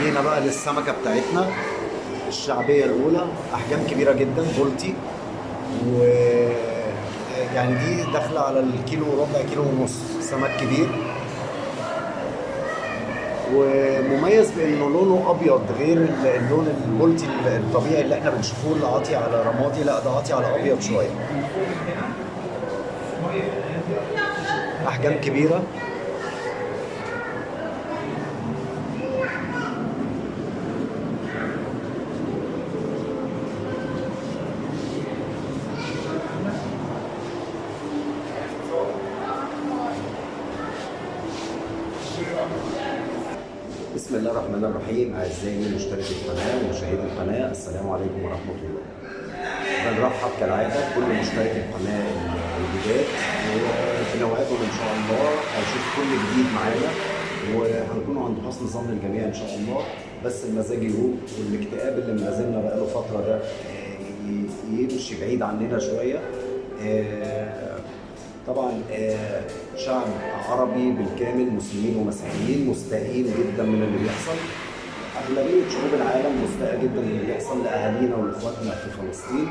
جينا بقى للسمكه بتاعتنا الشعبية الاولى، احجام كبيرة جدا، بولتي، و يعني دي داخله على الكيلو وربع، كيلو ونص، سمك كبير ومميز بانه لونه ابيض غير اللون البولتي الطبيعي اللي احنا بنشوفوه اللي عاطي على رمادي، لا ده عاطي على ابيض شوية. احجام كبيرة. بسم الله الرحمن الرحيم. اعزائي مشتركي القناة ومشاهدي القناة، السلام عليكم ورحمة الله. بنرحب كالعادة بكل مشتركي القناة الجداد، وبنوعدهم ان شاء الله هيشوف كل جديد معانا، وهنكون عند حسن ظن الجميع ان شاء الله. بس المزاج يروق، والاكتئاب اللي ملازمنا بقاله فترة ده يمشي بعيد عننا شوية. طبعا شعب عربي بالكامل، مسلمين ومسيحيين، مستائين جدا من اللي بيحصل. اغلبية شعوب العالم مستاءه جدا من اللي بيحصل لاهالينا ولاخواتنا في فلسطين.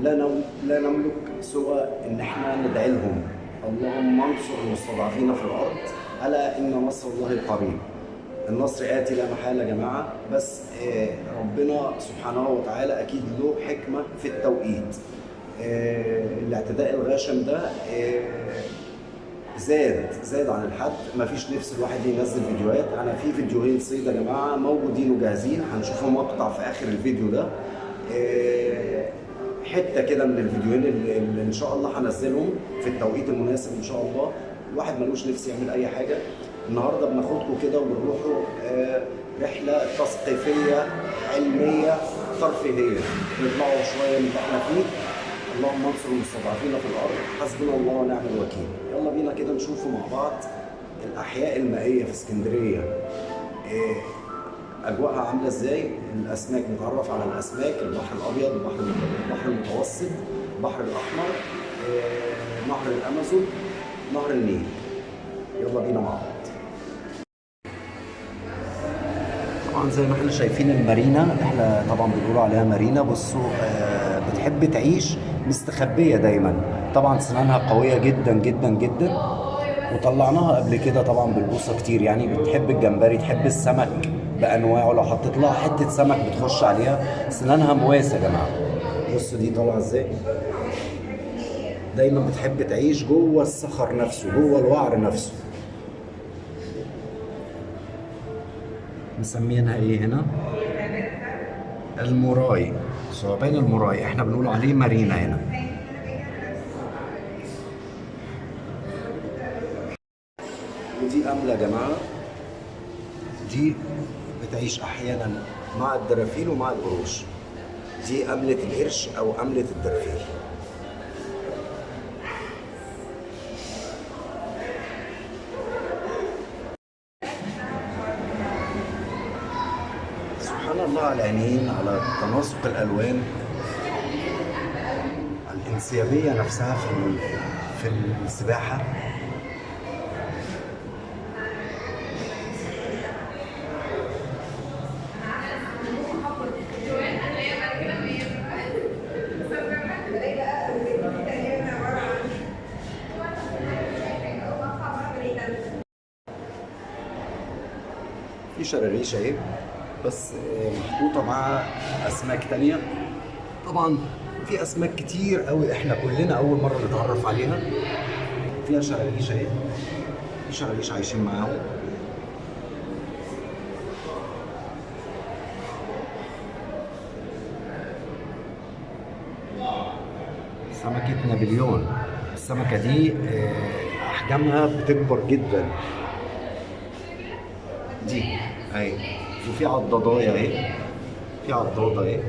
لا نملك سوى ان احنا ندعي لهم، اللهم انصر المستضعفين في الارض، الا ان نصر الله قريب. النصر آتي لا محالة يا جماعة، بس ربنا سبحانه وتعالى اكيد له حكمه في التوقيت. الاعتداء الغاشم ده زاد عن الحد، مفيش نفس الواحد ينزل فيديوهات. انا في فيديوهين صيد يا جماعة موجودين وجاهزين، هنشوفهم مقطع في اخر الفيديو ده، حتة كده من الفيديوهين اللي ان شاء الله هنزلهم في التوقيت المناسب ان شاء الله. الواحد ملوش نفس يعمل اي حاجة. النهارده بناخدكم كده وبنروحوا رحله تثقيفيه علمية ترفيهية، نطلعوا شوية من اللي احنا فيه. اللهم انصر المستضعفين في الارض، حسبنا الله ونعم الوكيل. يلا بينا كده نشوفوا مع بعض الاحياء المائية في اسكندرية، اجواءها عامله ازاي، الاسماك، نتعرف على الاسماك، البحر الابيض، البحر المتوسط، البحر الاحمر، نهر الامازون، نهر النيل. يلا بينا مع بعض. طبعا زي ما احنا شايفين المارينا، احنا طبعا بنقول عليها مارينا. بصوا بتحب تعيش مستخبيه دايما، طبعا سنانها قوية جدا جدا جدا، وطلعناها قبل كده طبعا بالبوصه كتير. يعني بتحب الجمبري، تحب السمك بانواعه، لو حطيت لها حتة سمك بتخش عليها. سنانها مواسه يا جماعة. بصوا دي طالعه ازاي، دايما بتحب تعيش جوه الصخر نفسه، جوه الوعر نفسه. مسمينها ايه هنا؟ الموراي، ثعبان الموراي، احنا بنقول عليه مارينا هنا. ودي أملة يا جماعة، دي بتعيش أحيانا مع الدرافيل ومع القروش. دي أملة القرش أو أملة الدرافيل. سبحان الله على العينين، على تناسق الألوان، على الانسيابية نفسها في السباحة. في شراريش اهي، بس محطوطة مع اسماك تانية. طبعا في اسماك كتير قوي احنا كلنا اول مرة نتعرف عليها. فيها شراريش اهي، في شراريش عايشين معاهم. سمكة نابليون، السمكة دي احجامها بتكبر جدا دي اهي. وفي عضاضايه اهي، في عضاضه اهي.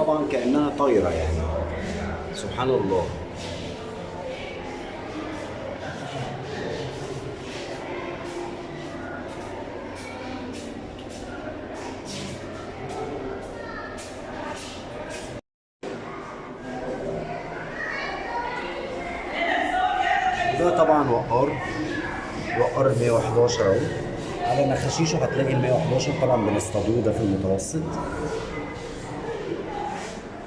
طبعا كأنها طايرة يعني، سبحان الله. ده طبعا وقار، وقار 111 اهو، على نخاشيشه هتلاقي ال 111، طبعا بنصطادوه ده في المتوسط.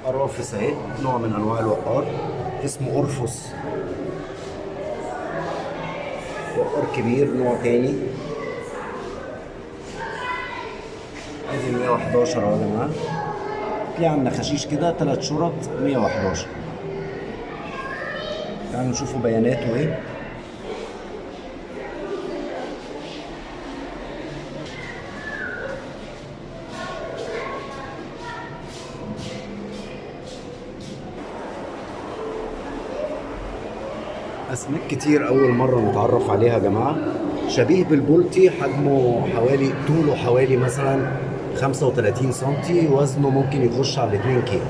قرافس اهي، نوع من انواع الوقار اسمه قرفص، وقار كبير نوع تاني. ادي ال 111 اهو يا جماعة، تلاقي على النخاشيش كده 3 شرط 111. تعالوا نشوفوا بياناته ايه. اسماك كتير اول مرة نتعرف عليها يا جماعة. شبيه بالبولتي، حجمه حوالي، طوله حوالي مثلا 35 سنتي، وزنه ممكن يخش على 2 كيلو.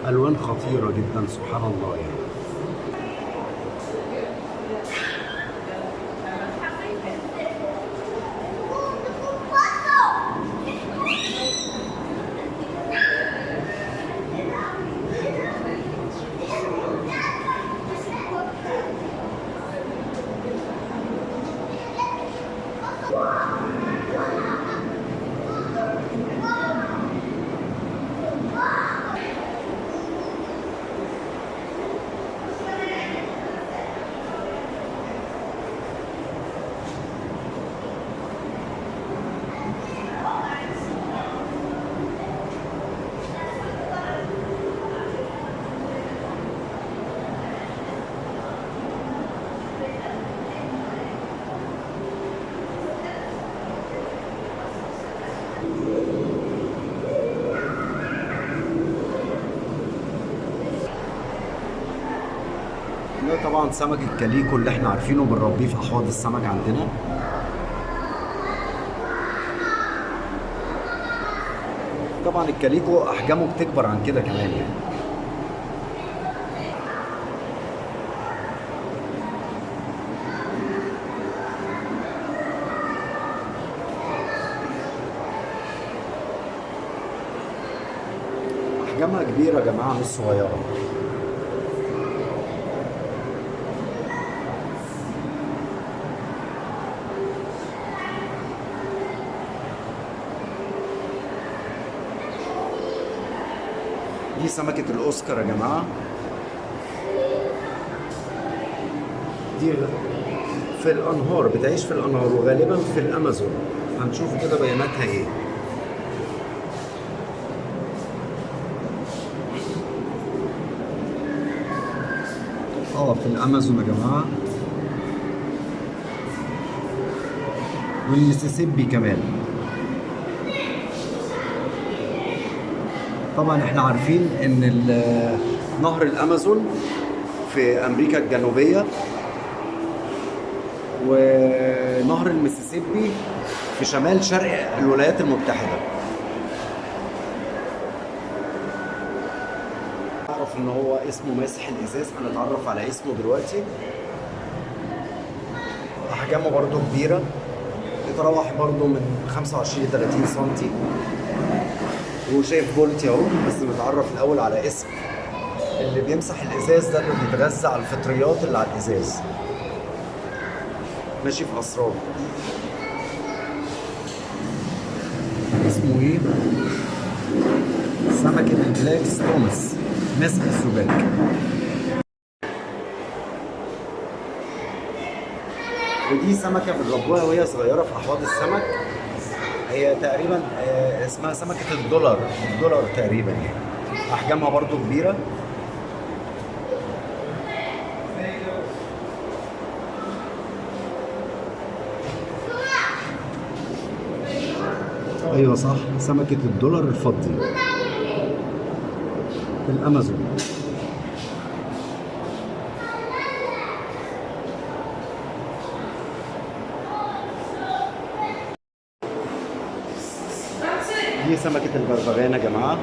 ألوان خطيرة جدا سبحان الله يعني. ده طبعا سمك الكاليكو اللي احنا عارفينه بنربيه في احواض السمك عندنا. طبعا الكاليكو احجامه بتكبر عن كده كمان يعني. احجامها كبيرة يا جماعة مش صغيرة. دي سمكة الأوسكار يا جماعة، دي في الأنهار، بتعيش في الأنهار وغالبا في الأمازون. هنشوف كده بياناتها إيه. في الأمازون يا جماعة، والميسيسيبي كمان. طبعا احنا عارفين ان نهر الامازون في امريكا الجنوبية، ونهر المسيسيبي في شمال شرق الولايات المتحدة. نعرف ان هو اسمه ماسح الازاز، هنتعرف على اسمه دلوقتي. احجامه برضو كبيرة، يتراوح برضو من 25 ل 30 سنتي. وشايف بولتي اهو، بس نتعرف الاول على اسم اللي بيمسح الازاز ده، اللي بيتغذى على الفطريات اللي على الازاز. ماشي في اسرار. اسمه ايه؟ سمكة ال black stones، مسح الزجاج. ودي سمكة بنربوها وهي صغيرة في احواض السمك، هي تقريبا اسمها سمكة الدولار، الدولار تقريبا يعني. احجامها برضو كبيرة. ايوه صح، سمكة الدولار الفضي في الامازون. دي سمكة البغبغان يا جماعة.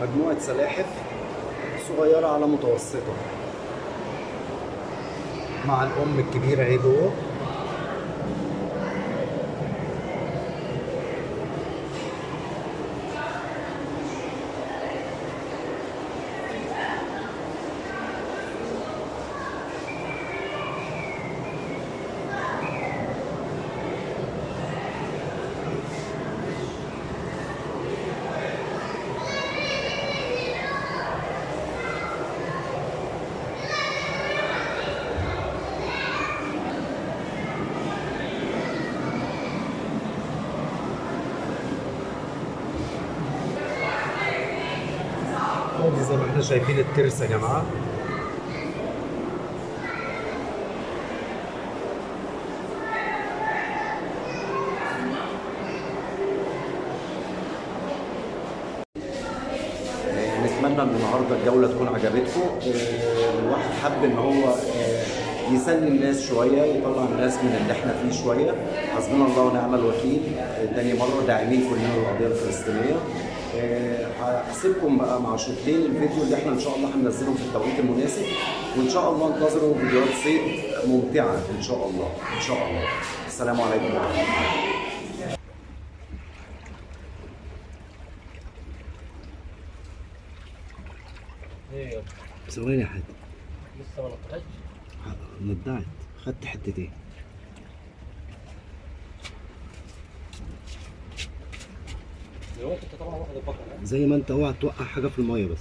مجموعة سلاحف صغيرة على متوسطة مع الأم الكبيرة اهي جوه. زي ما احنا شايفين الترس يا جماعة. نتمنى ان النهارده الجولة تكون عجبتكم. الواحد حب ان هو يسلي الناس شوية، يطلع الناس من اللي احنا فيه شوية. حسبنا الله ونعم الوكيل. تاني مرة داعمين كلنا للقضية الفلسطينية. هسيبكم بقى مع شوطين الفيديو اللي احنا ان شاء الله هننزلهم في التوقيت المناسب، وان شاء الله انتظروا فيديوهات صيد ممتعة ان شاء الله. ان شاء الله. السلام عليكم ورحمة الله. ايه ثواني يا حاج، لسه ما نطقتش؟ ندعت، خدت حتتين. دلوقتي انت طبعا واخد البقرة زي ما انت، اوعى توقع حاجة في المية بس.